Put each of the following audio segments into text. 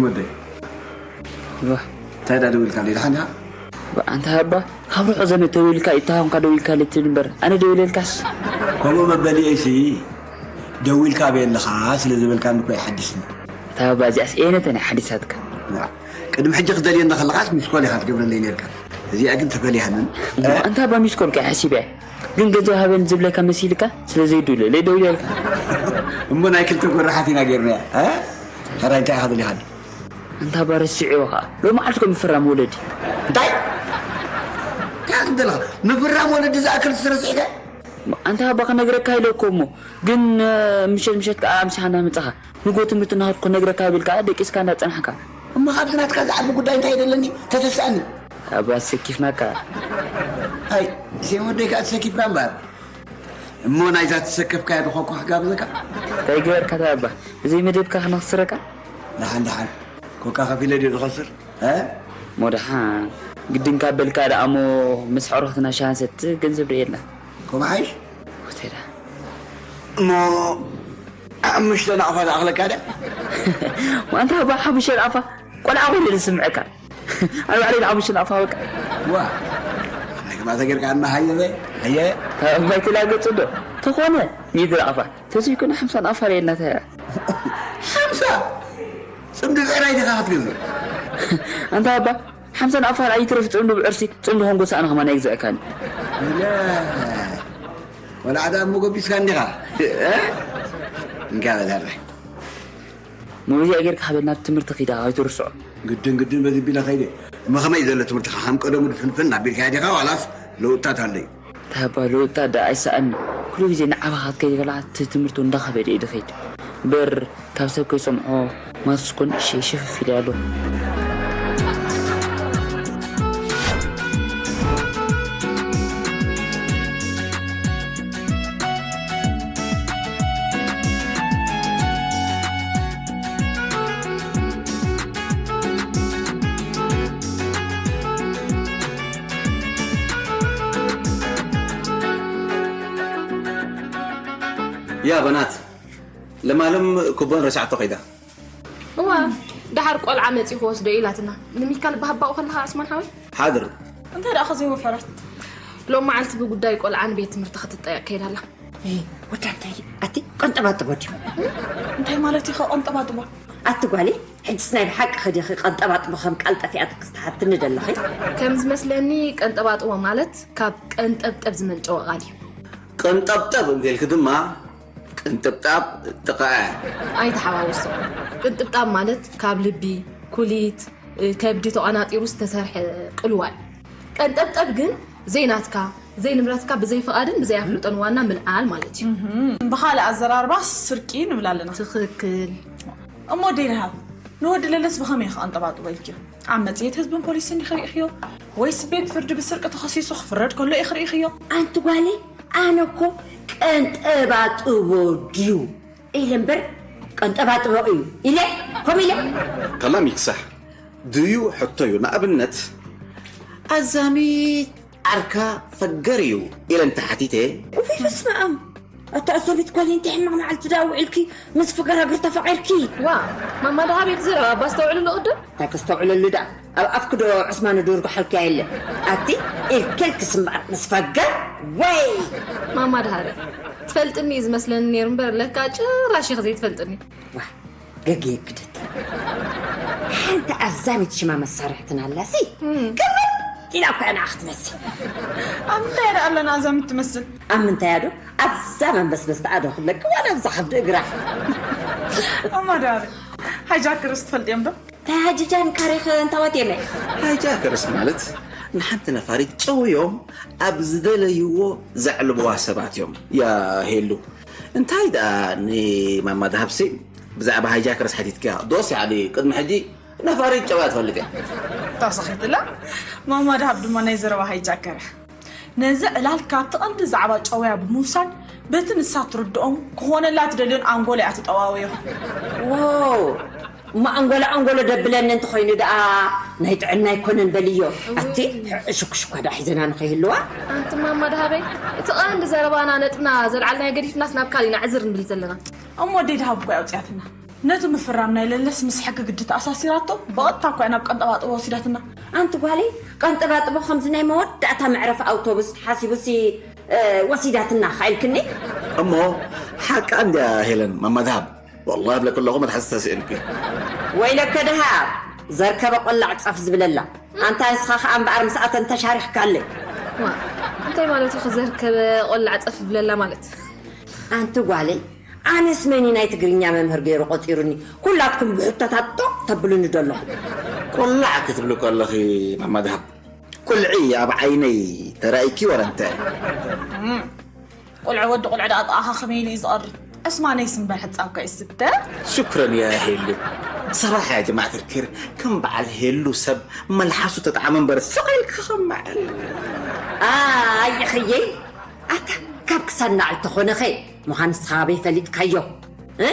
ወደይ፣ እንታይ ደኣ ደዊልካለይ? ደሓን ኢኻ? ኣንታ ኣባ፣ ካብ ርሑቕ ዘመድ ተደዊልካ ኢታሃንካ ደዊልካለይ ትብል እምበር፣ ኣነ ደዊለልካስ? ከምኡ መበሊኤሲ፣ ደዊልካ ኣበይ ኣለኻ ስለ ዝበልካኒ እኮ ይሓድስኒ። እታ ኣባ እዚኣስ እየ ነተን ሓዲሳትካ። ዋ፣ ቅድሚ ሕጂ ክደልየኒ ከለኻስ ሚስኮል ኢኻ ትገብረለይ ነርካ። እዚኣ ግን ተፈሊሃንን። ኣንታ ኣባ ሚስኮል ከ ሓሲበ። ግን ገንዘብ ሃበን ዝብለካ መሲልካ ስለ ዘይድውለለይ ደዊለልካ። እሞ ናይ ክልተ ጎራሓት ኢና ጌርናያ። እ? ሕራይ እንታይ ኢኻ ደሊኻኒ? ኣንታ ኣባ ረሲዕዎ ኸኣ። ሎሚ መዓልቲ እኮ ምፍራም ወለዲ። እንታይ? እንታይ ክትብል ዘለኻ? ምፍራም ወለዲ ዝኣክል ዝስረስዕከ? ኣንታ ኣባ ክነግረካ ኢለ እኮ እሞ። ግን፣ እ፣ ምሸት ምሸት ከኣ ኣምሲኻ እንዳመጻኻ። ንጎ ትምህርቲ እናኸድኩ ክነግረካ ብል ከኣ ደቂስካ እንዳጸናሕካ። እሞ ካብዚ ናትካ ዝዓቢ ጉዳይ እንታይ ደለኒ? ተተስኣኒ። ኣባ ኣሰኪፍናካ። ኣይ፣ ሴም ወደይ ከኣ ተሰኪፍካ እምበኣር። እሞ ናይዛ ተሰከፍካያ ዶ ኮካ ክጋብዘካ? እንታይ ገበርካ እታ ኣባ? ብዘይ መደብካ ክነኽስረካ? ደሓን ደሓን። ኮካ ከፊለ ድዩ ዝኸስር? እ? እሞ ደሓን። ግድን ካብ በልካ ደኣ እሞ ምስ ኣዕሩኽትና ሻሂ ንሰቲ ገንዘብ ዶ የላ? ከምኡ ሓይሽ? ወተዳ። እሞ ሓሙሽተ ናቕፋ ዝኣኽለካ ዶ? ዋንታ ኣባ ሓሙሽተ ናቕፋ ቆልዓ ኮይነ ዝስምዐካ። ኣነ ባዕለይ ንሓሙሽተ ናቕፋ በቃ። ዋ፣ ኣነ ከማታ ጌርካ ኣና ሃየ በ፣ ሃየ። ካብ ኣባይ ትላገጽ ዶ? ተኾነ፣ ሚእቲ ናቕፋ። ተዘይኮነ ሓምሳ ናቕፋ ርኤልና ተያ። ሓምሳ? ጽምዲ ብዕራይ ዲኻ ክትገዝእ? ኣንታ ኣባ፣ ሓምሳ ናቕፋ ኣይትረፍ ጽምዲ ብዕርሲ፣ ጽምዲ ኮንጎ ሰኣነ ከማን ኣይግዝአካን። ኢለ፣ ወላ ዓዳ እሞ ገቢስካ እንዲኻ። እ? እንካ በል፣ ኣረ። መብዚኣ ጌርካ ሃበል ናብ ትምህርቲ ኺዳ ኣይትርስዖ። ግድን ግድን በዚ ቢለ ኸይደ። እሞ ኸመይ ዘሎ ትምህርትኻ ከም ቀደሙ ድፍንፍን ኣቢልካዮ ዲኻ ዋላስ ለውጥታት ኣለዩ? ታባ ለውጥታት ደኣ ኣይሰኣኒ። ኩሉ ግዜ ንዓኻ ክትከይድ ከለኻ እቲ ትምህርቲ እንዳኸበደ እዩ ድኸይድ። እምበር ካብ ሰብ ከይሰምዖ ማትስ ኮን እሺ ሸፍፍ ኢለ ኣለኹ። ያ በናት፣ ለማለም ኩቦን ረሳዕቶ ከይዳ። እዋ፣ ደሓር ቆልዓ መጺኡ ክወስዶ ኢላትና። ንሚካል ብሃባኡ ከለኻ ኣስማን ሓወይ? ሓድር። እንታይ ደኣ ከዘይወፈረት? ሎም መዓልቲ ብጉዳይ ቆልዓ ንቤት ትምህርቲ ክትጠየቕ ከይዳ ኣላ። ኤይ፣ ወዳ እንታይ ኣቲ ቀንጠባጥቦ ድዩ? እንታይ ማለት ኢኻ ቀንጠባጥቦ? ኣቲ ጓለይ፣ ሕጅስ ናይ ብሓቂ ኸዲኺ ቀንጠባጥቦ ከም ቃል ጠፊኣትክስ ትሓትኒ ደለኺ? ከም ዝመስለኒ ቀንጠባጥቦ ማለት ካብ ቀንጠብጠብ ዝመንጨወ ቃል እዩ። ቀንጠብጠብ እንተልኪ ድማ ቅንጥብጣብ ጥቓ። ኣይተሓዋወሶ። ቅንጥብጣብ ማለት ካብ ልቢ፣ ኩሊት፣ እ፣ ከብዲ ተቋናጢሩ ዝተሰርሐ ቅልዋ እዩ። ቀንጠብጠብ ግን ዘይናትካ፣ ዘይንብረትካ ብዘይ ፍቓድን ብዘይ ኣፍልጦን ዋና ምልዓል ማለት እዩ። እም፣ ብኻልእ ኣዘራርባ ስርቂ ንብል ኣለና። ትኽክል። እሞ ዴርሃብ፣ ንወዲ ለለስ ብኸመይ ኢኻ ኣንጠባጥቦ ኢልክዮ? ኣብ መጽሔት ህዝብን ፖሊስን ዲኺ ርኢኽዮ? ወይስ ቤት ፍርዲ ብስርቂ ተኸሲሱ ክፍረድ ከሎ ኢኺ ርኢኽዮ? ኣንቲ ጓለይ፣ ኣነ እኮ ቀንጠባጥቦ ድዩ ኢለ እምበር፣ ቀንጠባጥቦ እዩ ኢለ፣ ከምኡ ኢለ። ከላም ይክሳሕ ድዩ ሕቶ እዩ። ንኣብነት፣ ኣዛሚት ዓርካ ፈገር እዩ ኢለ እንተሓቲተ፣ እውይ፣ በስመ ኣብ። ኣታ ኣዞቢት ጓል፣ እንታይ ሕማቕ መዓልቲ ደኣ ውዒልኪ ምስ ፍገራግር ተፋቒርኪ? ዋ፣ ማማ ደሃብ፣ እቲ ዘረባ እባ ኣስተውዕልሉ ቅድም። እንታይ ከስተውዕለሉ ደኣ? ኣብ ኣፍኪ ዶ ዕስማን ዶ ርጉሓልኪ የለ? ኣቲ ኢልክልኪ ስምባር ምስ ፈገር ወይ! ማማ ደሃብ፣ ትፈልጥኒ እዩ ዝመስለኒ ነይሩ እምበር ለካ ጭራሽ ኢኺ ዘይትፈልጥኒ። ዋ፣ ገግየ ክደት። ሓንቲ ኣዛሚት ሽማ መሳርሕትና ኣላሲ። እም። ግርም ኢላ እኮ እያ ንዓ ክትመስል። ኣብ ምንታይ ደኣ ኣለና ኣዛሚት ትመስል? ኣብ ምንታይ እያ ዶ? ኣብዛ መንበስበስ ደኣ ዶ ክብለኪ ዋላ ኣብዛ ከብዲ እግራ? እሞ ደኣ ሃይጃከርስ ትፈልጥዮም ዶ? እንታይ ሃይጃከርስ እንታወት የመ? ሃይጃከርስ ማለት ንሓንቲ ነፋሪት ጨውዮም ኣብ ዝደለይዎ ዘዕልብዋ ሰባት እዮም። ያ ሄሉ። እንታይ ደኣ ንማማ ደሃብሲ ብዛዕባ ሃይጃከርስ ሓቲትክያ ዶስ? ያዕኒ ቅድሚ ሕጂ ነፋሪት ጨውያ ትፈልጥ እያ። ተሳኺትላ። ማማ ደሃብ ድማ ናይ ዘረባ ሃይጃከር እያ። ነዚ ዕላል ካብቲ ቀንዲ ዛዕባ ጨውያ ብምውሳድ በቲ ንሳ ትርድኦም ክኾነላ ትደልዮን ኣንጎሎ እያ ትጠዋወዮ። ዋው! እሞ ኣንጎሎ ኣንጎሎ ደብለኒ እንተኾይኑ ደኣ ናይ ጥዕና ኣይኮነን በልዮ። እውይ። ኣቲ ሽኩሽኳ ደኣ ሒዘና ንኸይህልዋ? ኣንቲ ማማ ደሃበይ፣ እቲ ቀንዲ ዘረባና ነጥብና ዘልዓልናዮ ገዲፍናስ ናብ ካሊእ ኢና ዕዝር ንብል ዘለና። እሞ ኣደይ ደሃብ እኮ እያ ኣውፅያትና። ነቲ ምፍራም ናይ ለለስ ምስ ሕጊ ግዲ ተኣሳሲራቶ፣ ብቐጥታ እኳ ናብ ቀንጠባጥቦ ወሲዳትና። ኣንቲ ጓለይ፣ ቀንጠባጥቦ ከምዚ ናይ መወዳእታ መዕረፊ ኣውቶቡስ ሓሲቡሲ፣ እ፣ ወሲዳትና ኸኢልክኒ? እሞ ሓቃ እንድያ ሄለን፣ ማማ ደሃብ። ወላሂ እብለኪ ኣለኹ፣ መትሓዚ ተስእልኪ። ወይለከ ደሃብ፣ ዘርከበ ቆላዕ ጸፍ ዝብለላ። ኣንታ ንስኻ ኸኣ እምበኣር ምስኣተን ተሻሪኽካለይ። ዋ፣ እንታይ ማለት እዩ ዘርከበ ቆላዕ ጸፍ ዝብለላ ማለት? ኣንቲ ጓለይ፣ ኣነስ መን እዩ ናይ ትግርኛ መምህር ገይሩ ቆጺሩኒ? ኩላትኩም ብሕቶታት ጦቕ ተብሉኒ ዶ ኣለኹም? ቆላዕ ክትብሊ ከለኺ ማማ ደሃብ፣ ቁልዒ ኣብ ዓይነይ ተራእይኪ ወረ እንታይ? እም፣ ቁልዒ ወዲ ቁልዒ ደኣ ጥቓኻ ከመይ ኢሉ እዩ ዝቐርብ? ዕስማነይ ስምበር ሕጻብካ ይስተ። ሽክረን ያ ሄሉ። ሰራሓ ያ ጀማዓት ልኪር ከም በዓል ሄሉ ሰብ መልሓሱ ተጣዓመ እምበር ስቕ ኢልካ ከም በዓል። ኣይ፣ ይኽየይ። ኣታ ካብ ክሳድ ናዕል ተኾነኸ ምዃን ንስኻ ኣበይ ፈሊጥካዮ? እ?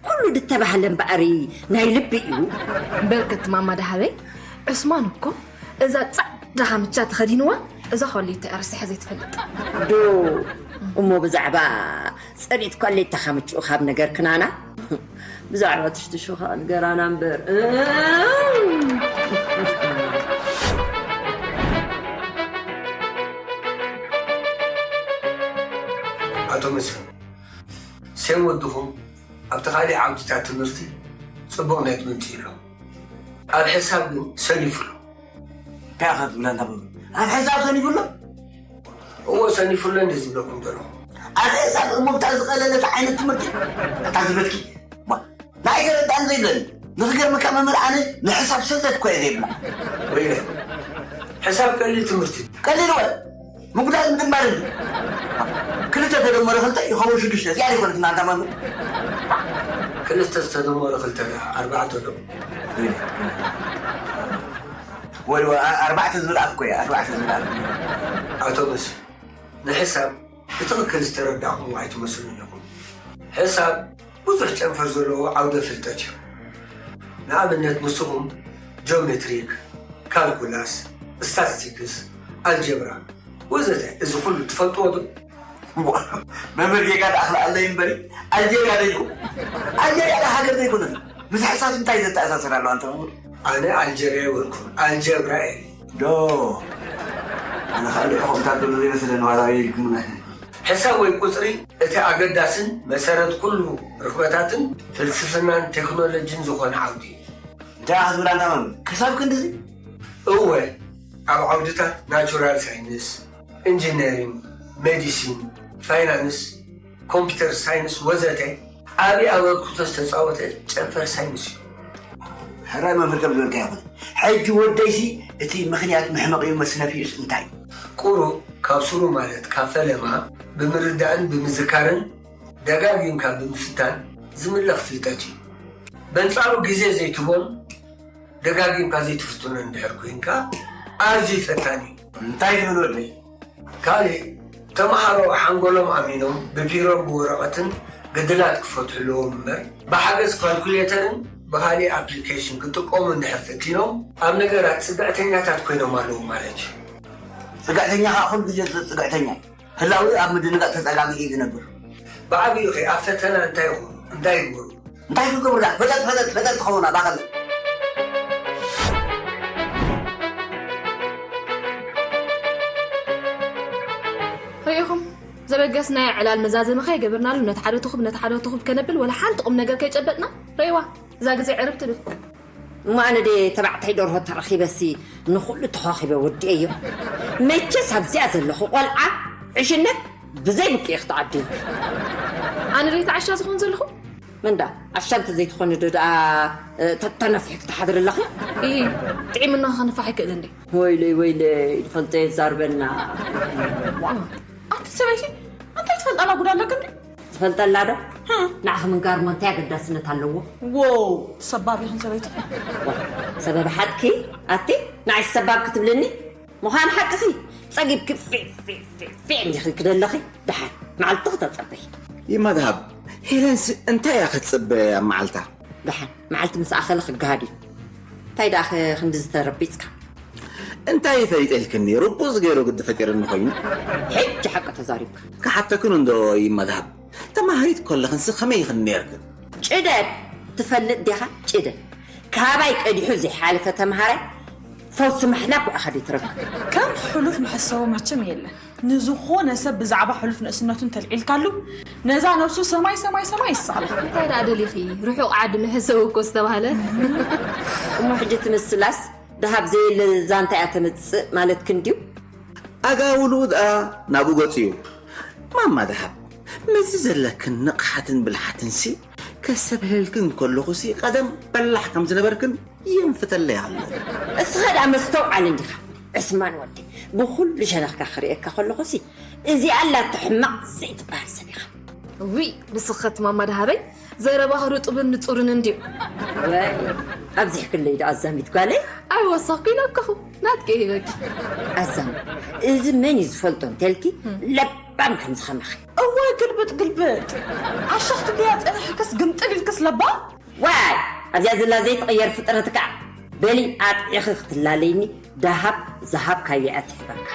ኩሉ ድተባህለ እምበኣር ናይ ልቢ እዩ። በርከት ማማ ደሃበይ፣ ዕስማን እኮ እዛ ጻዕዳ ካምቻ ተኸዲንዋ፣ እዛ ኮሌታ እያ ረሲሓ ዘይትፈልጥ። ዶ እሞ ብዛዕባ ጽሬት ኮሌታ ካምችኡ ካብ ነገር ክናና፣ ብዛዕባ ትሽትሹ ኸኣ ንገራና እምበር። ኣቶ መስፍን፣ ሴም ወድኹም ኣብቲ ካሊእ ዓውድታት ትምህርቲ ጽቡቕ ነጥቢ ኣምጺኡ ኣሎ። ኣብ ሕሳብ ግን ሰኒፉ ኣሎ። እንታይ ኢኻ ትብለና? ኣብ ሕሳብ ሰኒፉ ኣሎ? እዎ፣ ሰኒፉ ኣሎ እንደ ዝብለኩም ዘለኹ። ኣብ ሕሳብ እሞ ብታ ዝቐለለት ዓይነት ትምህርቲ እታ ዝበልኪ? ዋ፣ ንዓይ ገረዳእን ዘይብለኒ። ንኽገርመካ መምህር፣ ኣነ ንሕሳብ ሰተት እኮ እየ ዘይብላ። ወይለ፣ ሕሳብ ቀሊል ትምህርቲ እዩ። ቀሊል ወ-፣ ምጉዳል ምድማር እንዲ። ክልተ ተደመረ ክልተ ይኸውን ሽዱሽተ። እዚኣ ዘይኮነት እናንታ መምህር። ክልተ ዝተደመረ ክልተ ደኣ ኣርባዕተ ዶ? ወይ፣ ወይ፣ ኣ-፣ ኣርባዕተ ዝብል ኣፍ እኮ እያ፣ ኣርባዕተ ዝብል ኣፍ። ኣቶ መስፍን፣ ንሕሳብ ብትኽክል ዝተረዳእኹም ኣይትመስሉን ኢኹም። ሕሳብ ብዙሕ ጨንፈር ዘለዎ ዓውደ ፍልጠት እዩ። ንኣብነት ንስኹም ጂኦሜትሪክ፣ ካልኩላስ፣ ስታትስቲክስ፣ ኣልጀብራ ወዘተ፣ እዚ ኩሉ ትፈልጥዎ ዶ? መምህር ጌጋ ደኣ ክልኣለይ እምበሪ፣ ኣልጀርያ ዶ ኢልኩም? ኣልጀርያ ደኣ ሃገር ዘይኮነት? ምስ ሕሳብ እንታይ ዘተኣሳስር ኣሎ ኣንታ መምህር? ኣነ ኣልጀርያ ኣይበልኩን፣ ኣልጀብራ እየ። ዶ፣ ኣነ ኸኣ ልዕኹም ታደሉ ዘይመስለኒ ዋላ ኢልኩምና። ሕሳብ ወይ ቁጽሪ እቲ ኣገዳስን መሰረት ኩሉ ርኽበታትን ፍልስፍናን ቴክኖሎጂን ዝኾነ ዓውዲ እዩ። እንታይ ኢኻ ዝብል ኣንታ መምህር? ክሳብ ክንድዚ? እወ፣ ኣብ ዓውድታት ናቹራል ሳይንስ፣ ኢንጂነሪንግ፣ ሜዲሲን፣ ፋይናንስ፣ ኮምፒውተር ሳይንስ ወዘተ ዓቢ ኣበርክቶ ዝተጻወተ ጨንፈር ሳይንስ እዩ። ሕራይ መምህር ከም ዝበልካ ይኹን። ሕጂ ወደይሲ እቲ ምኽንያት መሕመቒኡ መስነፊኡስ እንታይ? ቁሩብ ካብ ሱሩ ማለት ካብ ፈለማ ብምርዳእን ብምዝካርን ደጋጊምካ ብምፍታን ዝምለኽ ፍልጠት እዩ። በንጻሩ ግዜ ዘይትቦን ደጋጊምካ ዘይትፍትኖን እንድሕር ኮይንካ ኣዝዩ ፈታኒ እዩ። እንታይ ትብል ወደይ? ካልእ፣ ተመሃሮ ሓንጎሎም ኣሚኖም ብቢሮን ብወረቐትን ግድላት ክፈትሑ ኣለዎም እምበር፣ ብሓገዝ ካልኩሌተርን ብኻልእ ኣፕሊኬሽን ክጥቀሙ እንድሕር ፈቲኖም፣ ኣብ ነገራት ጽግዕተኛታት ኮይኖም ኣለዉ ማለት እዩ። ጽግዕተኛ ኸኣ ኩሉ ግዜ ጽ-፣ ጽግዕተኛ እዩ። ህላዊ ኣብ ምድንጋጽ ተጸጋጊዑ እዩ ዝነብር። ብዓቢኡ ኸ ኣብ ፈተና እንታይ ይኹኑ? እንታይ ይግበሩ? እንታይ ክገብሩ ደኣ? ፈጠጥ፣ ፈጠጥ፣ ፈጠጥ ክኸውን ኣባኸለ። ርኢኹም፣ ዘበገስናዮ ዕላል መዛዘሚ ከይገበርናሉ፣ ነቲ ሓደ ትኹብ፣ ነቲ ሓደ ትኹብ ከነብል፣ ወላ ሓንቲ ቁም ነገር ከይጨበጥና፣ ርኢዋ፣ እዛ ግዜ ዕርብ ትብል። እሞ ኣነ ድየ ተባዕታይ ደርሆ ተረኺበሲ ንኹሉ ተዃኺበ ወዲኤዮ? መቸስ ኣብዚኣ ዘለኹ ቆልዓ ዕሽነት ብዘይ ብቂ እየ ክትዓድልኪ። ኣነ ድየ ተዓሻ ዝኾን ዘለኹ? መንዳ፣ ዓሻ እንተ ዘይትኾኒ ዶ ደኣ፣ እ፣ ተ-፣ ተነፊሕኪ ትሓድሪ ኣለኺ? ኢሂ፣ ጥዒምና ከንፋሕ ይክእል እንዴ? ወይለይ፣ ወይለይ፣ ዝፈልጦ የዛርበና። ዋእ፣ ኣቲ ሰበይቲ፣ እንታይ ትፈልጣላ ጉድ ኣለኪ እንዴ? ዝፈልጠላ ዶ? ሃ። ንዓኺ ምንጋር እሞ እንታይ ኣገዳስነት ኣለዎ? ዎው፣ ሰባብ ኢኽን ሰበይቲ። ዋ፣ ሰበብ ሓጥኪ? ኣቲ፣ ንዓይ ሰባብ ክትብልኒ? ምዃን ሓቅኺ፣ ጸጊብኪ ፊዕ፣ ፊዕ፣ ፊዕ፣ ፊዕ እንዲኺ ክደለኺ? ደሓን፣ መዓልቲ ክተጸበይ። ይመድሃብ፣ ሄለንስ እንታይ እያ ክትጽበ ኣብ መዓልታ? ደሓን፣ መዓልቲ ምስ ኣኸለ ክገሃድ እዩ። እንታይ ደኣ ኸ ክንዲ ዝተረቢጽካ? እንታይ ፈሊጠልክኒ? ርቡጽ ገይሩ ግዲ ፈጢርኒ ኮይኑ። ሕጂ ሓቂ ተዛሪብካ። ክሓተክን እንዶ ይመድሃብ። ተማሃሪት ከለኽንስ ከመይ ኢኽን ነይርክን? ጭደድ! ትፈልጥ ዲኻ ጭደ? ካባይ ቀዲሑ ዘይሓለፈ ተምሃራይ ፈውሲ ማሕላ እኮ ኢኻ ዘይትረክብ። ከም ሕሉፍ መሐሰዊ መቸም የለን። ንዝኾነ ሰብ ብዛዕባ ሕሉፍ ንእስነቱ እንተልዒልካሉ ነዛ ነብሱ ሰማይ ሰማይ ሰማይ ይሳላ። እንታይ ደኣ ደሊኺ? ርሑቕ ዓዲ መሐሰዊ እኮ ዝተባህለ። እሞ ሕጂ ትምስላስ ደሃብ ዘየለ ዛንታ እያ ተምጽእ ማለትክን ድዩ? ኣጋውልኡ ደኣ ናብኡ ገጹ እዩ። ማማ ደሃብ ምስዚ ዘለክን ንቕሓትን ብልሓትንሲ ከሰብህልክን ከለኹሲ ቀደም በላሕ ከም ዝነበርክን የንፍተለይ ኣሎ። እስኻ ደኣ መስተውዓል እንዲኻ ዕስማን ወዲ፣ ብኹሉ ሸነኽካ ክርእየካ ከለኹሲ እዚኣ ኣላቶ ሕማቕ ዘይትበሃል ሰብ ኢኻ። እውይ ንስኸት ማማ ደሃበይ ዘረባኺ ርጡብን ንጹርን እንድዩ። ወይ ኣብዚሕክለይ ዶ ኣዛሚት ጓለይ? ኣይወሰኽኩ ይነከኹ ናትከ ሂበኪ። ኣዛም እዚ መን እዩ ዝፈልጦ እንተልኪ ለባም ከምዚ ከማኺ። እዋይ ግልብጥ ግልብጥ ዓሻኽ ትብልያ ጸኒሕክስ ግምጥል ኢልክስ ለባም። ዋይ ኣብዚኣ ዘላ ዘይትቕየር ፍጥረት ከዓ በሊ ኣጥዒኺ ክትላለይኒ ደሃብ ዝሃብካዮ እያ ትሕበካ።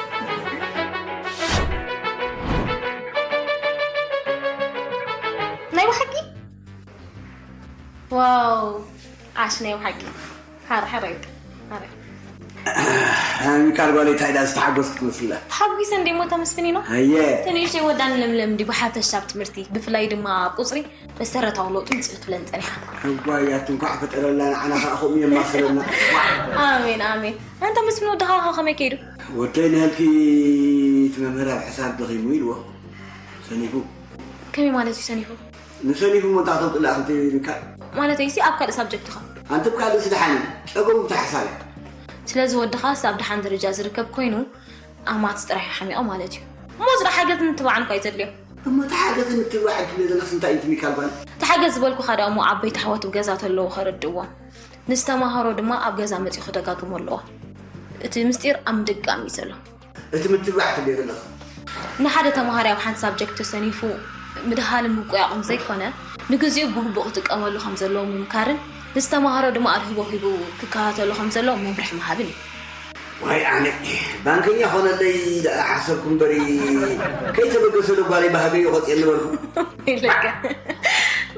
ናይ ብሓቂ ዋው ዓሽ ናይ ብሓቂ ሓረ ሓረ ሓረ ሚካል ጓለይ እንታይ ዳ ዝተሓጎስክ ትመስላ። ተሓጒሰ እንዴ እሞ ተመስግኒ ነው። ኣየ ንእሽተይ ወዳን ለምለም እንዲ ብሓፈሻ ኣብ ትምህርቲ ብፍላይ ድማ ኣብ ቁፅሪ መሰረታዊ ለውጢ ምፅእ ክትብለን ፀኒሓ። እዋይ ኣቲ እንኳዕ ፈጠረላ ንዓና ከዓ ከምኡ የማሰለና። ኣሜን ኣሜን። ኣንታ መስፍን ወድኻ ከ ከመይ ከይዱ? ወደይ ንህልፊ እቲ መምህር ኣብ ሕሳብ ደኺሙ ኢልዎ ሰኒፉ። ከመይ ማለት እዩ ሰኒፉ? ንሰኒፉ እሞ እንታይ ክተውጥላ ከምቲ ሚካል? ማለተይሲ ኣብ ካልእ ሳብጀክት ኸ? ኣንቲ ብካልእሲ ደሓን እዩ ጸገሙ ብቲ ሓሳብ እዩ። ስለዚ ወድኻስ ኣብ ደሓን ደረጃ ዝርከብ ኮይኑ ኣብ ማትስ ጥራሕ እዩ ሓሚቑ ማለት እዩ። እሞ እዚ ደኣ ሓገዝን ምትብባዕን እኳ እዩ ዘድልዮ። እሞ እቲ ሓገዝን ምትብባዕን ትብልዮ ዘለኽሲ እንታይ እዩ እቲ ሚካል ጓል? እቲ ሓገዝ ዝበልኩኻ ደኣ እሞ ዓበይቲ ኣሕዋቱ ኣብ ገዛ ተለዉ ከረድእዎም፣ ንዝተማሃሮ ድማ ኣብ ገዛ መጺኡ ክደጋግሞ ኣለዎ። እቲ ምስጢር ኣብ ምድግጋም እዩ ዘሎ። እቲ ምትብባዕ ትብልዮ ዘለኺ። ንሓደ ተምሃራይ ኣብ ሓንቲ ሳብጀክት ተሰኒፉ ምድሃልን ምቁያቑን ዘይኮነ፣ ንግዚኡ ብግቡእ ክጥቀመሉ ከም ዘለዎ ምምካርን ንዝተምሃሮ ድማ ኣድህቦ ሂቡ ክከታተሎ ከም ዘለዎ መምርሒ ምሃብን እዩ። ዋይ ኣነ ባንከኛ ኾነለይ ደኣ ሓሰብኩ እምበሪ ከይተበገሰ ዶ ጓለይ ባህገዮ ቆጽየኒ በልኩ። ኢለካ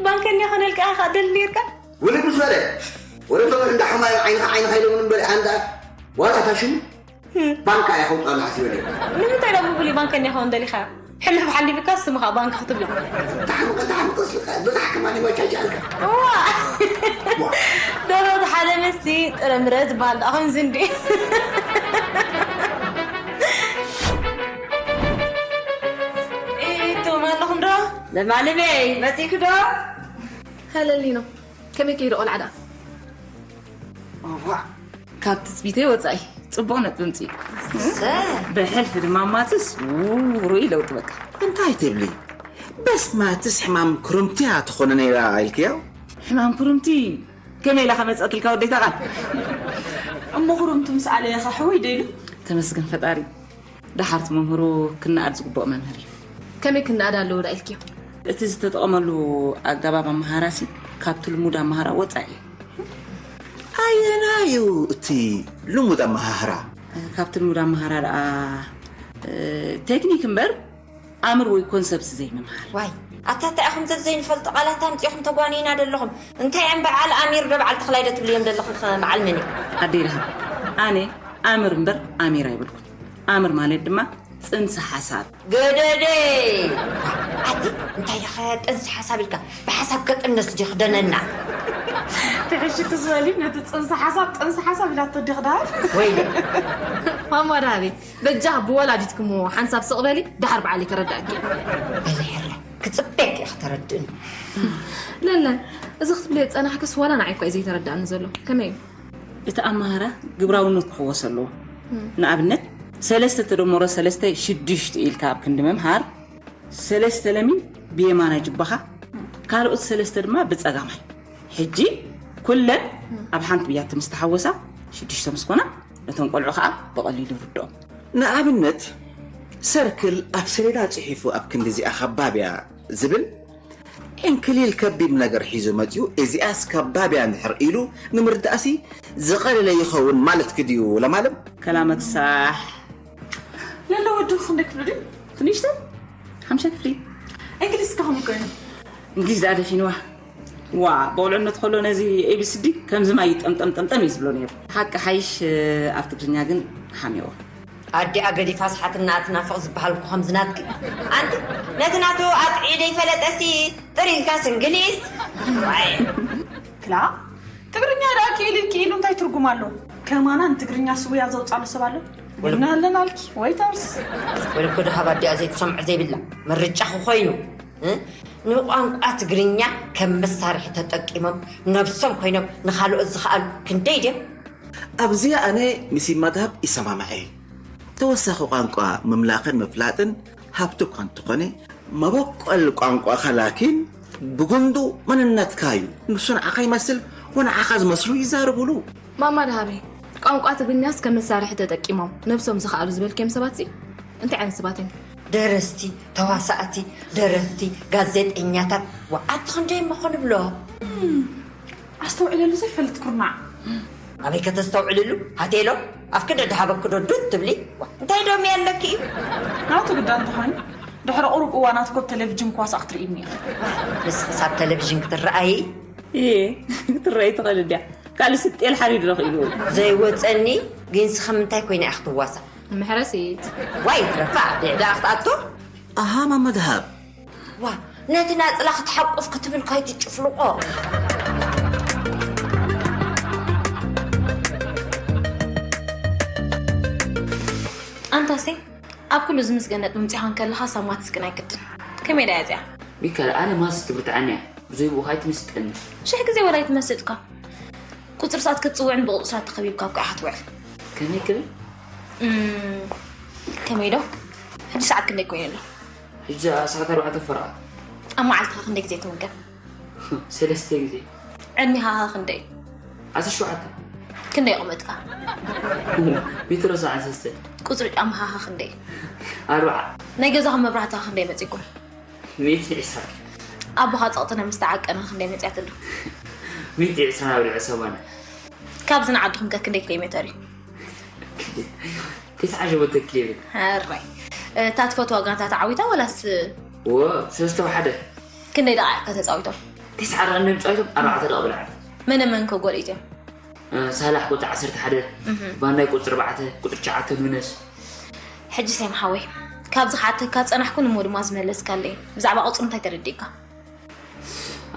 ባንከኛ ኾነልካ ኢኻ ደሊ ነርካ? ውልቅ ምስ በለ ወለቶም እንዳ ሕማዮም ዓይንኻ ዓይንኻ ኢሎምን እምበሪ ኣንዳ ዋላ ታሽሙ ባንካ እያ ከውፅኣሉ ሓሲበ ነይረ። ንምንታይ ዳ ብፍሉይ ባንከኛ ክኸውን ደሊኻ? ሕልፍ ሓሊፍካ ስምኻ ባንክ ክትብሎ። ተሓምቀ ተሓምቀ ስልካ ብዛሕ ከማን ይወቻጃልካ። እዋ ደሮ ሓደ መስቲ ጥረምረ ዝበሃል ደኣ ከምዚ እንዲ። እቶም ኣለኹም ዶ? ለማለመይ መፂእኪ ዶ? ሃለሊኖ ከመይ ከይዱ ቆልዓ ደኣ? እዋ ካብ ትጽቢተይ ወጻኢ ጽቡቕ ነጥቢ ኣምጺኡ። ብሕልፊ ድማ ማትስ ውሩይ ለውጢ በቃ። እንታይ ትብሊ? በስ ማትስ ሕማም ክርምቲ እያ ትኾነ ነይራ ኢልክያ? ሕማም ክርምቲ ከመይ ኢላ ከመጸትልካ ወደይ ተቓል? እሞ ክርምቲ ምስ ኣለየ ኸ ሕውይ ዶ ኢሉ? ተመስገን ፈጣሪ። ደሓር እቲ መምህሩ ክነኣድ ዝግብኦ መምህር እዩ። ከመይ ክነኣድ ኣለዎ ደኣ ኢልክዮ? እቲ ዝተጠቐመሉ ኣገባብ ኣመሃህራሲ ካብቲ ልሙድ ኣመሃህራ ወጻኢ እዩ። ኣየናይ እዩ እቲ ልሙድ ኣመሃህራ? ካብቲ ልሙድ ኣመሃህራ ደኣ ቴክኒክ እምበር ኣምር ወይ ኮንሰፕት ዘይምምሃር። ዋይ ኣታ እንታይ ኢኹም ዘዘይንፈልጦ ቃላት ኣምጺእኹም ተጓንዩና ደለኹም እንታይ እየን በዓል ኣሚር ዶ በዓል ተኽላይ ዶ ትብልየን ደለኹም ኸ በዓል መን እዩ ኣደይ ደሃብ ኣነ ኣምር እምበር ኣሚር ኣይብልኩን ኣምር ማለት ድማ ጽንሰ ሓሳብ ገደደ ኣቲ እንታይ ኢኻ ጥንሲ ሓሳብ ኢልካ ብሓሳብ ከጥነስ ጀኽደነና ትሕሽቲ ዝበሊ ነቲ ጽንሰ ሓሳብ ጥንሲ ሓሳብ ኢላቶ ዲኽ ደሃብ ወይለ ማማ ደሃበይ በጃ ብወላዲትክሞ ሓንሳብ ስቕ በሊ ደሓር በዓለይ ከረድኣኪ እየ። በሊ ሕረ ክጽበየኪ እየ ከተረድእኒ። ለለ እዚ ክትብልዮ ዝጸናሕክስ ዋላ ንዓይ እኳ እዩ ዘይተረድኣኒ ዘሎ። ከመይ እዩ? እቲ ኣመሃህራ ግብራውነት ክሕወስ ኣለዎ። ንኣብነት ሰለስተ ተደመሮ ሰለስተ ሽዱሽተ ኢልካ ኣብ ክንዲ ምምሃር ሰለስተ ለሚን ብየማናይ ጅባኻ ካልኦት ሰለስተ ድማ ብጸጋማይ። ሕጂ ኩለን ኣብ ሓንቲ ብያቲ ምስ ተሓወሳ ሽዱሽተ ምስ ኮና ነቶም ቆልዑ ከኣ ብቐሊሉ ይርድኦም። ንኣብነት ሰርክል ኣብ ሰሌዳ ጽሒፉ ኣብ ክንዲ እዚኣ ከባብ እያ ዝብል ዕንክሊል ከቢድ ነገር ሒዙ መጺኡ እዚኣስ ከባብ እያ እንድሕር ኢሉ ንምርዳእሲ ዝቐለለ ይኸውን ማለትኪ ድዩ ለማለም? ከላመት ሳሕ ለለ ወዲ ክንደይ ክፍሊ ድዩ? ትንሽተ ሓምሻይ ክፍሊ። እንግሊዝ ከ ከመይ ኮይኑ? እንግሊዝ ደኣ ደፊንዋ። ዋ ብቑልዕነት ከሎ ነዚ ኤቢሲዲ ከምዚ ማይ ጠምጠም ጠምጠም እዩ ዝብሎ ነይሩ። ሓቂ ሓይሽ ኣብ ትግርኛ ግን ሓሜዎ። ኣዲኣ ገዲፋ ስሓትና ኣትናፍቕ ዝበሃል እኮ ከምዚ ናትኪ። ኣንቲ ነቲ ናቱ ኣጥዒ ደይፈለጠሲ ጥሪንካስ እንግሊዝ። ዋይ። ክላ ትግርኛ ደኣ ክኢል ኢልኪ ኢሉ እንታይ ትርጉም ኣሎ? ከማና ንትግርኛ ስውያ ዘውፃሉ ሰብ ኣሎ? ቡና ኣለናልኪ ወይተርስ። ወልኮ ድሃብ ኣዲኣ ዘይትሰምዖ ዘይብላ ምርጫ ክኾይኑ እ? ንቋንቋ ትግርኛ ከም መሳርሒ ተጠቂሞም ነብሶም ኮይኖም ንኻልኦት ዝኸኣሉ ክንደይ ድዮም? ኣብዚኣ ኣነ ምስ መድሃብ ይሰማማዕ እየ። ተወሳኺ ቋንቋ ምምላኽን ምፍላጥን ሃብቲ እኳ እንተኾነ፣ መበቆል ቋንቋኻ ላኪን ብጉንዱ መንነትካ እዩ። ንሱ ንዓኻ ይመስል ወንዓኻ ዝመስሉ ይዛረቡሉ። ማማ ደሃበይ፣ ቋንቋ ትግርኛስ ከም መሳርሒ ተጠቂሞም ነብሶም ዝኸኣሉ ዝበልክዮም ሰባትሲ እንታይ ዓይነት ሰባት እዮም? ደረስቲ፣ ተዋሳእቲ፣ ደረፍቲ፣ ጋዜጠኛታት፣ ወዓት ክንደይ እሞ ክንብሎ? ኣስተውዕለሉ ዘይፈልጥ ኩርናዕ። ኣበይ ከተስተውዕልሉ? ሃቴሎ፣ ኣፍኪ ደድሃበኪ ዶ ዱት ትብሊ? ዋ፣ እንታይ ዶ ሚያ ኣለኪ እዩ? ናቱ ግዳ እንተኾይኑ ድሕሪ ቁሩብ እዋናት ኮብ ቴሌቪዥን ክዋሳእ ክትርእይኒ ኢኺ። ንስኺስ ኣብ ቴሌቪዥን ክትረኣዪ? እየ ክትረኣይ ትኽእል እንድያ። ካልእ ስጤል ሓሪድ ረኺቡ። ዘይወፀኒ፣ ግን ስኸ ምንታይ ኮይና እያ ክትዋሳእ? ምሕረሲት። ዋይ ትረፋ፣ ብዕዳ ክትኣቱ? ኣሃ ማማ ደሃብ። ዋ፣ ነቲ ናፅላ ክትሓቁፍ ክትብል ካይትጭፍልቆ። ኣንታሲ ኣብ ኩሉ ዝምስገነት ምምፂኻ እንከለኻ ሳብ ማትስ ግን ኣይግድን። ከመይ ዳያ እዚኣ? ሚካል ኣነ ማትስ ትብርትዓኒ እያ። ብዘይ ብኡ ኣይትምስጠኒ። ሽሕ ግዜ ወላ ኣይትመስጥካ። ቁፅሪ ሰዓት ክትፅውዕን ብቁፅራት ተኸቢብካ ኣብቃ ኢኻ ትውዕል። ከመይ ክብል? እም፣ ከመይ ዶ? ሕጂ ሰዓት ክንደይ ኮይኑ ኣሎ? ሕጂ ሰዓት ኣርባዕተ ፈረቓ። ኣብ መዓልትኻ ክንደይ ግዜ ትምገብ? ሰለስተ ግዜ። ዕድሜኻ ኸ ክንደይ? ዓሰርተ ሸውዓተ። ክንደይ ቁመትካ? ሜትሮ ሰብዓን ሰለስተን። ቁፅሪ ጫማኻ ኸ ክንደይ? ኣርብዓ። ናይ ገዛኹም መብራህቲ ኸ ክንደይ መፂኩም? ሚእቲ ዕስራ። ኣቦኻ ፀቕጥነ ምስ ተዓቀነ ክንደይ መፅያትሉ? ሚእቲ ዕስራ ኣብ ልዕሊ ሰማንያ። ካብዚ ንዓድኹም ከ ክንደይ ኪሎ ሜተር እዩ? ተስዓ ሸሞንተ ኪሎ ሜተር። ሕራይ። እታ ትፈትዋ ጋንታ ተዓዊታ ወላስ? ወ፣ ሰለስተ ብሓደ። ክንደይ ደቓይቕ ከ ተፃዊቶም? ተስዓ ደቓ እንድዮም ተፃዊቶም፣ ኣርባዕተ ደቓ ብላዕሊ። መነ መን ከ ጎል እትዮም? ሳላሕ ቁፅሪ ዓሰርተ ሓደ፣ ቫንዳይክ ቁፅሪ ኣርባዕተ፣ ቁፅሪ ትሽዓተ ኑነስ። ሕጂ ሴም ሓወይ፣ ካብዚ ክሓተካ ዝፀናሕኩ ንሞ ድማ ዝመለስካለይ። ብዛዕባ ቁፅሪ እንታይ ተረዲእካ?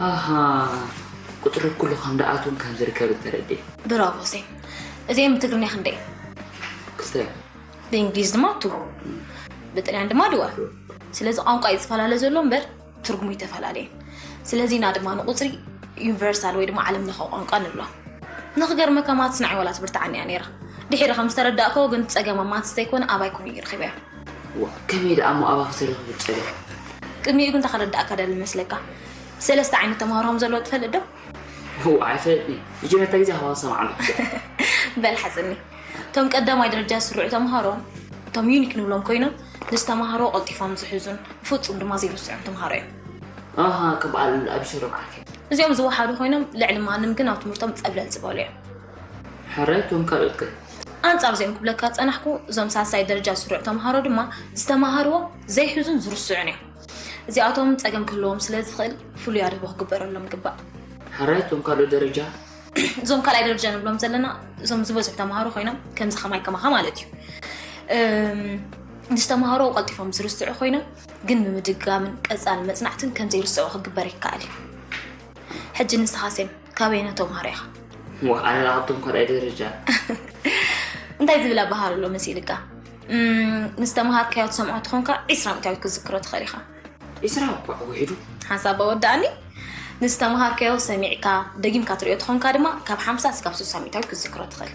ኣሃ፣ ቁፅሪ ኩሉ ከም ደኣትውን ከም ዝርከብ ተረዲእ። ብራቮ ሴም። እዚኦም ብትግርኛ ክንደይ? ክልተ። ብእንግሊዝ ድማ ቱ። ብጥልያን ድማ ድዋ። ስለዚ ቋንቋ እዩ ዝፈላለ ዘሎ እምበር ትርጉሙ ኣይተፈላለየን። ስለዚ ኢና ድማ ንቁፅሪ ዩኒቨርሳል ወይ ድማ ዓለም ለኸ ቋንቋ ንብሎ። ንኽገርመካ ማትስ ንዓይ ዋላ ትብርትዓኒ እያ ነይራ። ድሒረ ከም ዝተረዳእክዎ ግን እቲ ፀገም ኣብ ማትስ ዘይኮነ ኣባይ ኮይኑ እዩ ረኺበዮ። ዋ፣ ከመይ ደኣ እሞ ኣባኺ ተረኺቡ ፀገም? ቅድሚኡ ግን እንታይ ክረዳእካ ደሊ መስለካ? ሰለስተ ዓይነት ተምሃሮ ከም ዘለዎ ትፈልጥ ዶ? ዋ፣ ኣይፈልጥን እየ። መጀመርታ ግዜ ሃዋሳ ማዕሉ። በል ሓፅኒ። እቶም ቀዳማይ ደረጃ ዝስርዑ ተምሃሮ እቶም ዩኒክ ንብሎም ኮይኖም ንዝተምሃሮ ቀልጢፎም ዝሕዙን ብፍፁም ድማ ዘይርስዑን ተምሃሮ እዮም። ኣሃ፣ ከም በዓል ኣቢሰሎም ዓርኪ። እዚኦም ዝወሓዱ ኮይኖም ልዕሊ ማንም ግን ኣብ ትምህርቶም ፀብለል ዝበሉ እዮም። ሕራይ እቶም ካልኦት ከ? ኣንፃር እዚኦም ክብለካ ዝፀናሕኩ እዞም ሳልሳይ ደረጃ ዝስርዑ ተምሃሮ ድማ ዝተምሃርዎ ዘይሕዙን ዝርስዑን እዮም። እዚኣቶም ፀገም ክህልዎም ስለ ዝኽእል ፍሉይ ኣድህቦ ክግበረሎም ይግባእ። ሕራይ እቶም ካልኦት ደረጃ? እዞም ካልኣይ ደረጃ ንብሎም ዘለና እዞም ዝበዝሑ ተምሃሮ ኮይኖም ከምዚ ከማይ ከማኻ ማለት እዩ። እም፣ ምስ ተምሃሮ ቀልጢፎም ዝርስዑ ኮይኖም ግን ብምድጋምን ቀፃሊ መፅናዕትን ከም ዘይርስዑ ክግበር ይከኣል እዩ። ሕጂ ንስኻ ሴም ካበየነ ተምሃሮ ኢኻ? ዋ፣ ኣነ ካብቶም ካልኣይ ደረጃ። እንታይ ዝብል ኣበሃህላ ኣሎ መሲልካ? እም፣ ንዝተምሃርካዮ ትሰምዖ ተኾንካ ዒስራ ሚእታዊት ክትዝክሮ ትኽእል ኢኻ። ዒስራ እኳ ውሒዱ። ሓንሳብ ኣወዳእኒ። ንዝተምሃርካዮ ሰሚዕካ ደጊምካ ትሪኦ ተኾንካ ድማ ካብ ሓምሳ እስካብ ስሳ ሚእታዊት ክትዝክሮ ትኽእል።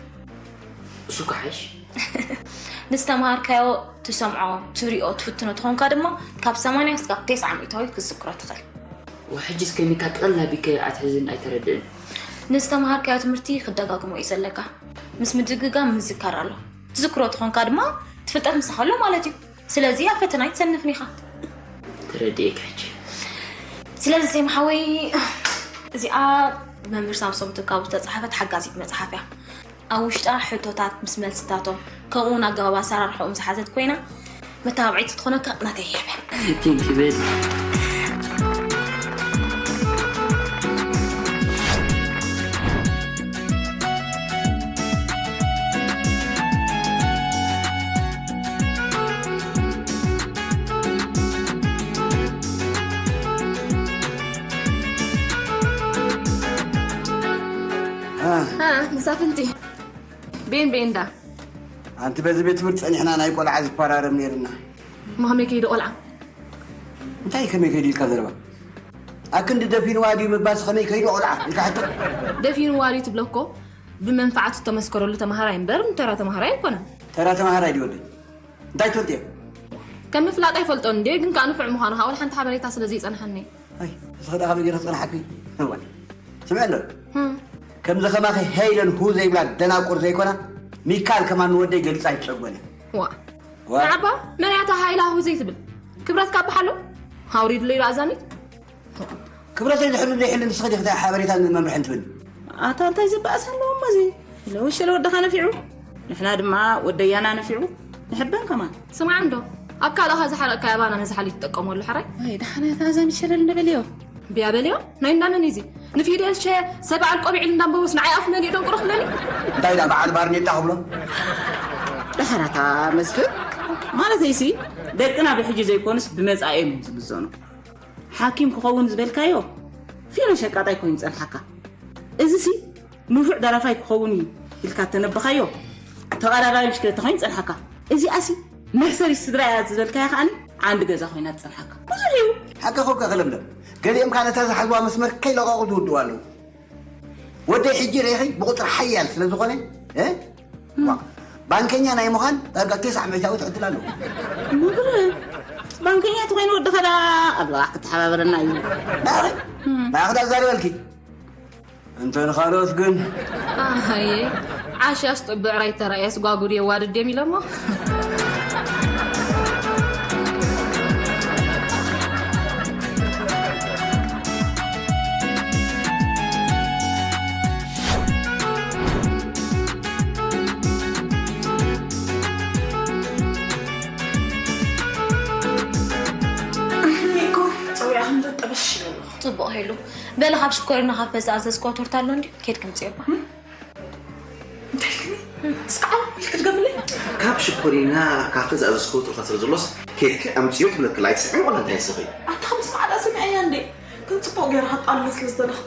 እሱ ክሓይሽ። ንዝተምሃርካዮ ትሰምዖ፣ ትሪኦ፣ ትፍትኖ ተኾንካ ድማ ካብ ሰማንያ እስካብ ተስዓ ሚእታዊት ክትዝክሮ ትኽእል። ወሕጂ እስከ ሚካ ጥቕል ኣቢከ ኣትሕዝን ኣይተረድእን። ንዝተምሃርካዮ ትምህርቲ ክደጋግሞ እዩ ዘለካ። ምስ ምድግጋም ምዝካር ኣሎ። ትዝክሮ ተኾንካ ድማ ትፍልጠት ምሳኻ ኣሎ ማለት እዩ። ስለዚ ኣብ ፈተና ኣይትሰንፍን ኢኻ። ተረዲኤካ ሕጂ። ስለዚ ሴም ሓወይ፣ እዚኣ ብመምህር ሳምሶም ትካቡ ዝተፃሓፈት ሓጋዚት መፅሓፍ እያ። ኣብ ውሽጣ ሕቶታት ምስ መልስታቶም ከምኡ እውን ኣገባብ ኣሰራርሕኦም ዝሓዘት ኮይና መተባብዒት ክትኾነካ ናተይ ህያብ እያ። Thank you, baby. ሳፍንቲ ቤን ቤንዳ ኣንቲ በዚ ቤት ትምህርቲ ጸኒሕና ናይ ቆልዓ ዝፈራረም ነይርና። ማመይ ከይዲ ቆልዓ እንታይ ከመይ ከይዲ ኢልካ ዘረባ ኣክንዲ ደፊንዋ ድዩ ምባስ ከመይ ከይዲ ቆልዓ ኢልካ ሕቶ ደፊንዋ ድዩ ትብለኮ ብመንፋዓት ዝተመስከረሉ ተማሃራይ እምበር ንተራ ተማሃራይ ኣይኮነን። ተራ ተማሃራይ ድዩ ወደይ እንታይ ትፈልጥ እየ ከም ምፍላጥ ኣይፈልጦን እንዴ ግን ከዓ ንፉዕ ምዃኑ ከዓ ወላ ሓንቲ ሓበሬታ ስለ ዘይፀንሓኒ ኣይ እስኸ ደኣ ከመይ ገይረ ክፀንሓኪ እዋይ ስምዕ ኣሎ ከም ዝኸማኺ ሄይለን ሁ ዘይብላ ደናቁር ዘይኮና ሚካል ከማን ንወደይ ገልፃ ይፀጎነ ዋ ዋ ንዓባ መን እያ እታ ሃይላ ሁ ዘይትብል ክብረትካ ኣባሓሎ ሃውሪድለይ ዶ ኣዛሚት ክብረተይ ዝሕሉ ዘይሕሉ ንስኺ ዲኺ ሓበሬታ መምርሒ እንትብል ኣታ እንታይ ዝበኣስ ኣለዎ እሞ እዚ ለውሸለ ወድኻ ነፊዑ ንሕና ድማ ወደያና ነፊዑ ንሕበን ከማን ስማዕ እንዶ ኣብ ካልእኻ ዝሓረቕካዮ ኣባና ነዚ ሓሊ ትጥቀመሉ ሕራይ ወይ ደሓና እታ ኣዛሚት ሸለል ንበልዮ ብያ በልዮ ናይ እንዳመን እዚ ንፊደል ሸ ሰብዓል ቆቢዕል እንዳንበቦስ ንዓይ ኣፍ መሊኡ ደንቁሮ ክብለኒ እንታይ ዳ በዓል ባርኔጣ ክብሎ ደሓናታ መስፍን ማለተይሲ ደቅና ብሕጂ ዘይኮኑስ ብመጻኢ እዮም ዝምዘኑ ሓኪም ክኸውን ዝበልካዮ ፊኖ ሸቃጣይ ኮይኑ ይጸንሓካ። እዚሲ ንፉዕ ደራፋይ ክኸውን እዩ ኢልካ እተነበኻዮ ተቐዳዳሪ ብሽክለታ ኮይኑ ይጸንሓካ። እዚኣሲ መሕሰሪት ስድራ እያ ዝበልካያ ከዓኒ ዓንዲ ገዛ ኮይና ትጸንሓካ። ብዙሕ እዩ። ሓቂ ኮካ ከለምለም ገሊኦም ከኣ ነታ ዝሓዝዋ መስመር ከይለቐቑ ዝውድኡ ኣለዉ። ወደይ ሕጂ ርኢኺ ብቑጽሪ ሓያል ስለ ዝኾነ እ? ዋ፣ ባንከኛ ናይ ምዃን ዳርጋ ተስዓ ሚእታዊት ዕድል ኣለዎ። ምብር ባንከኛ ተኾይኑ ወድኻ ዳ ኣላ ክትሓባበረና እዩ። ናኺ ናኺ ዳ ዛሪበልኪ እንተ ንኻልኦት ግን ኣየ ዓሽያስ ጥብዕ ራይ ተራእየስ ጓጉድ የዋድድ እዮም ኢሎሞ ጽቡቕ ሄሉ በለ ካብ ሽኮሪና ካብ ዝተኣዘዝክዎ ቶርታ ኣሎ እንድዩ ኬድ ክምጽእባ ካብ ሽኮሪና ካብ ዝተኣዘዝክዎ ቶርታ ስለ ዘሎስ ኬድኪ ኣምጽዮ ክብለክላ ኣይትስዕን ዋላ እንታይ ንስኺ ኣታ ከምስማዕ ደኣ ሰሚዐያ እንዴ ግን ጽቡቕ ገይራ ከጣልለ ስለ ዝደለኹ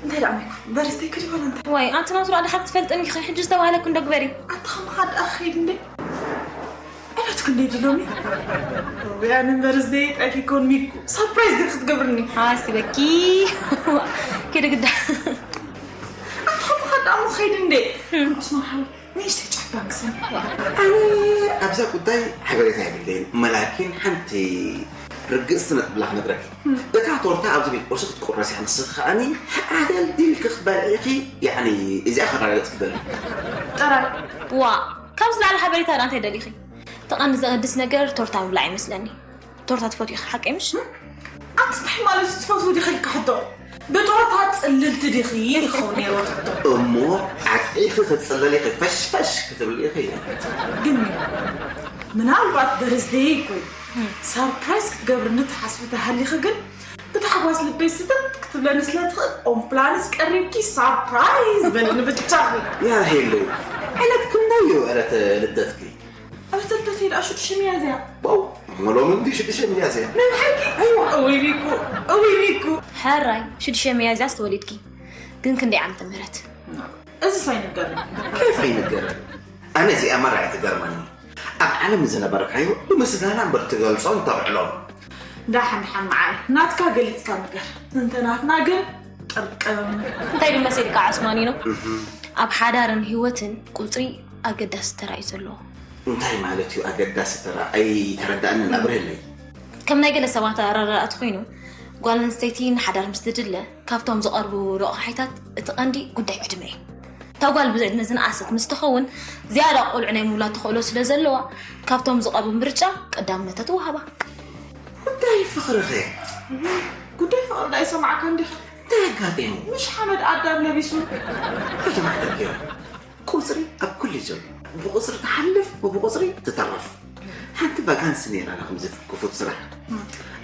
እንታይ ደኣ ሚኩ በርዝደይ ክዲ ወላ እንታይ ዋይ ኣንቲ ናቱ ደኣ ድሓር ትፈልጥኒ ኢኺ ሕጂ ዝተባህለኩ እንዶ ግበሪ ኣቲ ከምኻ ደኣ ክኸይድ እንዴ ዕለት ክንደይ ድሎሚ ያንን በርዝደይ ጠኪ ኮን ሚኩ ሰርፕራይዝ ግን ክትገብርኒ ሓስበኪ ኪዲ ግዳ ኣቲ ከምኻ ደኣ ምኸይድ እንዴ ዑስማን ሓወይ ንእሽተይ ጫፍ ባንክ ሰሚዐ። ኣነ ኣብዛ ጉዳይ ሓበሬታ የብለይን፣ መላኪን ሓንቲ ርግጽቲ ነጥብላ ክነግረኪ። እታ ቶርታ ኣብዚ ቤት ቁርሲ ክትቁረስ እያ፣ ንስኺ ከኣኒ ኣገልዲልኪ ክትበልዒ ኢኺ፣ ያዕኒ እዚኣ ከረጋግጽ ክደሊ። ጥራይ። ዋእ፣ ካብዚ ዝለዓለ ሓበሬታ ደኣ እንታይ ደሊኺ? እቲ ቀንዲ ዘገድስ ነገር ቶርታ ምብላዕ ይመስለኒ። ቶርታ ትፈትዊ ኢኺ ሓቀይ ምሽ? ኣንቲ እንታይ ማለት እዩ ትፈትዊ ዲኺ ኢልካ ሕቶ? ብጦርታ ጽልልቲ ዲኺ ክኸውን ነይርዎ ትሕቶ። እሞ ዓጢኺ ክትጽለሊ ኢኺ ፈሽፈሽ ክትብሊ ኢኺ። ግን ምናልባት በርዝደይ እኮ እዩ። ሰርፕራይዝ ክትገብርኒ ትሓስቢ ተሃሊኺ ግን ብታሕጓስ ልበይ ስተት ክትብለኒ ስለ ትኽእል ኦምፕላንስ ቀሪብኪ ሳርፕራይዝ በልኒ ብቻ። ያ ሄሉ ዕለት ክንደይ እዩ ዕለት ልደትኪ? ኣብ ተልተልተይ ደኣ ሽዱሽተ ሚያዝያ። ዋው እሞ ሎሚ እንዲ ሽዱሽተ ሚያዝያ። ናይ ብሓቂ? ኣይዋ እውይ ሚኩ እውይ ሚኩ። ሕራይ ሽዱሽተ ሚያዝያስ ተወሊድኪ። ግን ክንደይ ዓመተ ምህረት? እዝስ ኣይንገርን። ኬፍ ኣይንገርን። ኣነ እዚኣ ማራ እያ ትገርመኒ። ኣብ ዓለም ዝነበርካዮ ብምስጋና እምበር ትገልጾን ተብዕሎን። ዳሓን ሓምዓይ ናትካ ገሊጽካ ንገር እንተ ናትና ግን ጥርቅም። እንታይ ድመሲልካ ዓስማኒኖ? ኣብ ሓዳርን ህይወትን ቁጽሪ ኣገዳሲ ተራ እዩ ዘለዎ። እንታይ ማለት እዩ ኣገዳሲ ተራ? ኣይተረድኣንን ኣብርህለይ። ከም ናይ ገለ ሰባት ኣረዳድኣ ተኾይኑ ጓል ኣንስተይቲ ንሓዳር ምስ ትድለ ካብቶም ዝቐርቡ ረቑሓይታት እቲ ቀንዲ ጉዳይ ዕድመ እዩ። እታ ጓል ብዕድመ ዝነኣሰት ምስ ትኸውን ዝያዳ ቆልዑ ናይ ምውላድ ተኽእሎ ስለ ዘለዋ ካብቶም ዝቐርቡ ምርጫ ቀዳምነታ ትወሃባ። ጉዳይ ፍቕሪ ኸ? ጉዳይ ፍቕሪ ዳኣ ይሰማዕካ እንዲኻ? እንታይ ኣጋጢሙ? ምሽ ሓመድ ኣዳም ለቢሱ። ከተማዕተር ገይሩ። ቁፅሪ ኣብ ኩሉ እዩ ዘሎ። ብቁፅሪ ትሓልፍ ወብቁፅሪ ትተርፍ። ሓንቲ ቫካንሲ ነይራና ከምዚ ክፉት ስራሕ።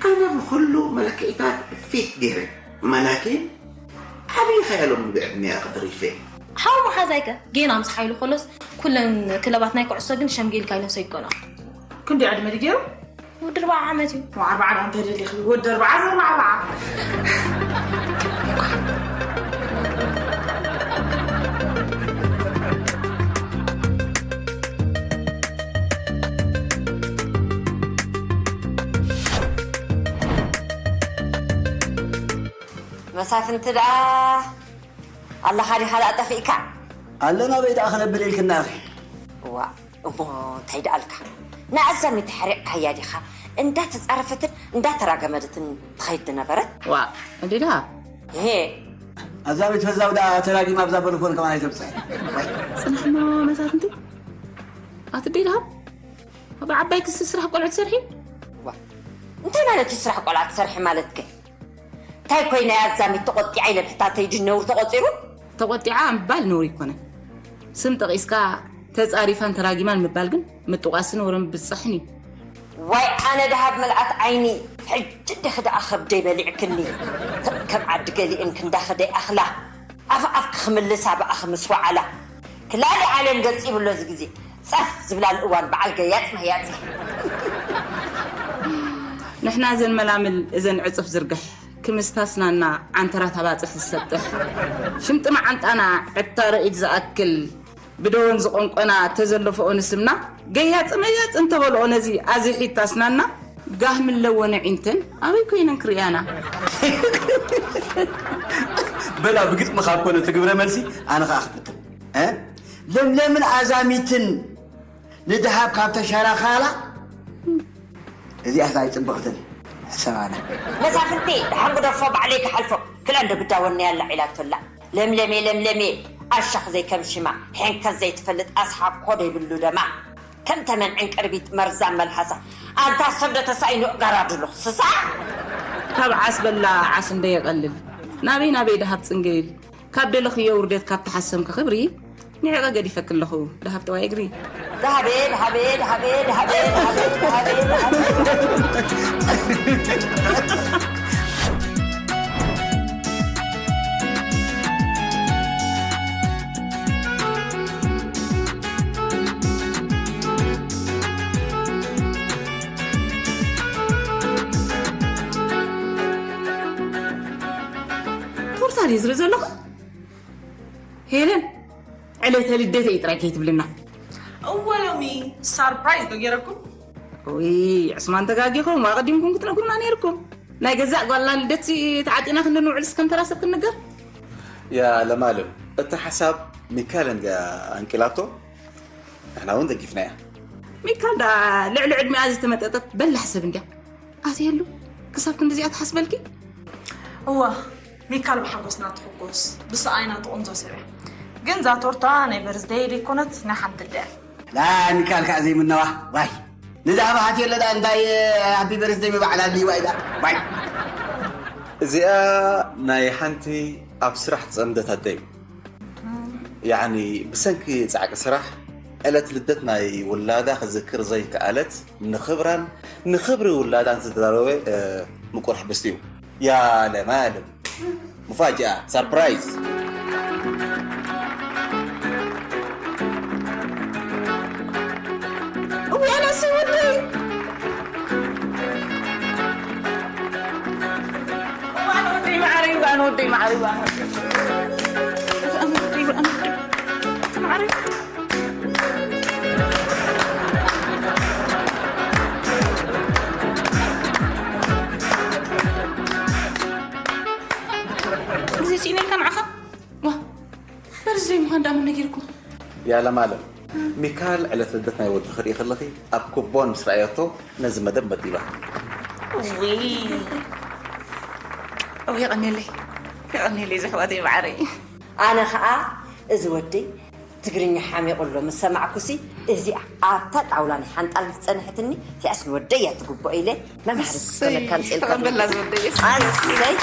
ኣነ ብኩሉ መለክዒታት ፊት ገይረ። መላኪን ዓብዪ ኸያሎም ብዕድመያ ከተሪፈ። ሓው መሓዛይከ ጌና ምስ ሓይሉ ከሎስ ኩለን ክለባት ናይ ኩዕሶ ግን ሸምጊልካ ኢለን ሰይቀንኦ። ክንደይ ዕድመ ድዩ ገይሩ? ወዲ ኣርባዓ ዓመት እዩ። ኣርባዓ ደኣ እንታይ ደሊኺ? ወዲ ኣርባዓ ዘርባዓ ኣርባዓ። መሳፍንቲ ደኣ ኣለኻ ዲኻ ደኣ ጠፊእካ? ኣለና በይ ደኣ ክነብል ኢልክና ኢኺ። እዋ፣ እሞ እንታይ ደኣልካ? ንኣዛሚት ሓሪቕካያ ዲኻ? እንዳተጻረፈትን እንዳተራገመትን ትኸይድ ዝነበረት? ዋ፣ እንዴ ደኣ? እሄ። ኣዛሚት ፈዛው ደኣ ተራጊማ ኣብዛ በልኮን ከማን ኣይተብጽሕ። ጽናሕማ መሳፍንቲ። ኣቲ ደይ ደሃብ? ኣብ ዓባይ ክሲ ስራሕ ቆልዑ ትሰርሒ? ዋ፣ እንታይ ማለት እዩ ስራሕ ቆልዓ ትሰርሒ ማለት ከ? እንታይ ኮይና እያ ኣዛሚት ተቆጢዓ ኢለ ብሕታተይ ድዩ ነውር ተቆጺሩ? ተቆጢዓ ምባል ነውሪ ኣይኮነን። ስም ጠቒስካ ተጻሪፋን ተራጊማን ምባል ግን ምጥቋስን ወረ ምብጻሕን እዩ። ዋይ ኣነ ደሃብ መልኣት ዓይኒ፣ ሕጂ እንዲኺ ደኣ ከብደይ በሊዕክኒ። ከም ዓዲ ገሊኤን ክንዳኸደ ይኣኽላ። ኣፍ ኣፍኪ ክምልሳ ብኣኺ ምስ ወዓላ። ክላሊ ዓለም ገጽ ይብሎ እዚ ግዜ። ጸፍ ዝብላሉ እዋን በዓል ገያጽ መህያጽ። ንሕና እዘን መላምል እዘን ዕጽፍ ዝርግሕ ክምስታስናና ዓንተራት ኣባጽሕ ዝሰጥሕ ሽምጢ መዓንጣና ዕታረ ኢድ ዝኣክል ብደወን ዝቆንቆና ተዘለፈኦ ንስምና ገያጽ መያጽ እንተበልኦ ነዚ ኣዚሒት ታስናና ጋህሚ ኣለወን ኣዒንተን ኣበይ ኮይነን ክርእያና? በላ ብግጥሚ ካብ ኮነ እቲ ግብረ መልሲ ኣነ ከዓ ክፍትን እ? ለምለምን ኣዛሚትን ንድሃብ ካብ ተሻራኻላ እዚኣስ ኣይፅብቕትን ሕሰባና። መሳፍንቲ ደሓን ግደፎ ባዕለይ ክሓልፎ። ክላ እንዶ ግዳ ወነይ ኣላዒላቶላ። ለምለሜ ለምለሜ ኣሻኽ ዘይከም ሽማ ሔንከት ዘይትፈልጥ ኣስሓብ ኮዶ ይብሉ ደማ። ከም ተመን ዕንቅርቢት መርዛም መልሓሳ። ኣንታ ሰብ ዶ ተሳኢኑ እጋራድሉ ስሳ። ካብ ዓስ በላ ዓስ እንደ የቐልል ናበይ ናበይ ደሃብ ፅንገይል ካብ ደለኽዮ ውርደት ካብ ተሓሰምኪ ክብሪ ንዒቐ ገዲፈኪ ኣለኹ ደሃብ ጠዋይ እግሪ። ደሃቤ ደሃቤ ደሃቤ ደሃቤ ደሃቤ ደሃቤ ደሃቤ ደሃቤ። ፖርታል እየ ዝርኢ ዘለኹ። ሄለን ዕለተ ልደተይ ጥራይ ከይትብልና። እወ ሎሚ ሳርፕራይዝ ዶ ገይረኩም? ውይ ዕስማን ተጋጊኹም፣ ኣቐዲምኩም ክትነግሩና ነይርኩም። ናይ ገዛእ ጓልና ልደት ተዓጢና ክንዲ ንውዕልስ ከም ተራ ሰብ ክንንገር። ያ ለማለም፣ እታ ሓሳብ ሚካል እንድያ ኣንቂላቶ፣ ንሕና እውን ደጊፍናያ። ሚካል ዳ ልዕሊ ዕድሚኣ ዝተመጠጠት በላሕ ሰብ እንድያ። ኣትየሉ ክሳብ ክንድዚኣ ትሓስበልኪ? እዋ ሚካል ብሓጎስና ትሕጎስ ብስኣይና ትቑንዞ ሰብ እያ። ግን እዛ ቶርታ ናይ በርዝደይ ደይኮነት ናይ ሓንቲ ኣደ እያ። ላ ሚካል ከዓ ዘይምነዋ ዋይ ንዳባ ሃትየለ ዳ እንታይ ሃፒ በርዝደይ ምባዕላ ኣድልይዋ ኢላ ዋይ እዚኣ ናይ ሓንቲ ኣብ ስራሕ ትጸምደት ኣደ እዩ። ያዕኒ ብሰንኪ ጻዕቂ ስራሕ ዕለት ልደት ናይ ውላዳ ክዝክር ዘይከኣለት ንኽብራን ንኽብሪ ውላዳን ዝተዳለወ ምቁር ሕብስቲ እዩ። ያ ለማለም ሙፋጅኣ ሳርፕራይዝ። እዋና ሰወደይ እዋን ወደይ ማዕረይ እዋን ወደይ ማዕረይ እዋን ወደይ እዋን ወደይ እዋን ወደይ ማዕረይ። እዚ ስኢነልካ ንዓኻ ዋ በርዚ ዘይምዃን ዳመን ነጊርኩም። ያለማለም ሚካል ዕለት ልደት ናይ ወዲ ክርኢ ከለኺ ኣብ ኩቦን ምስ ረኣየቶ ነዚ መደብ መዲባ። እውይ እው የቐኔለይ የቐኔለይ ዘሕዋተይ ማዓረይ። ኣነ ኸኣ እዚ ወደይ ትግርኛ ሓሚቑ ኣሎ ምስ ሰማዕኩሲ እዚኣ ኣብታ ጣውላ ናይ ሓንጣል ምስ ጸንሐትኒ እቲኣስ ንወደይ እያ ትግብኦ ኢለ መምሃሪ ክትኮነካ ኣምጺኤልካ ተቐበላ ዝወደይ ኣሰይ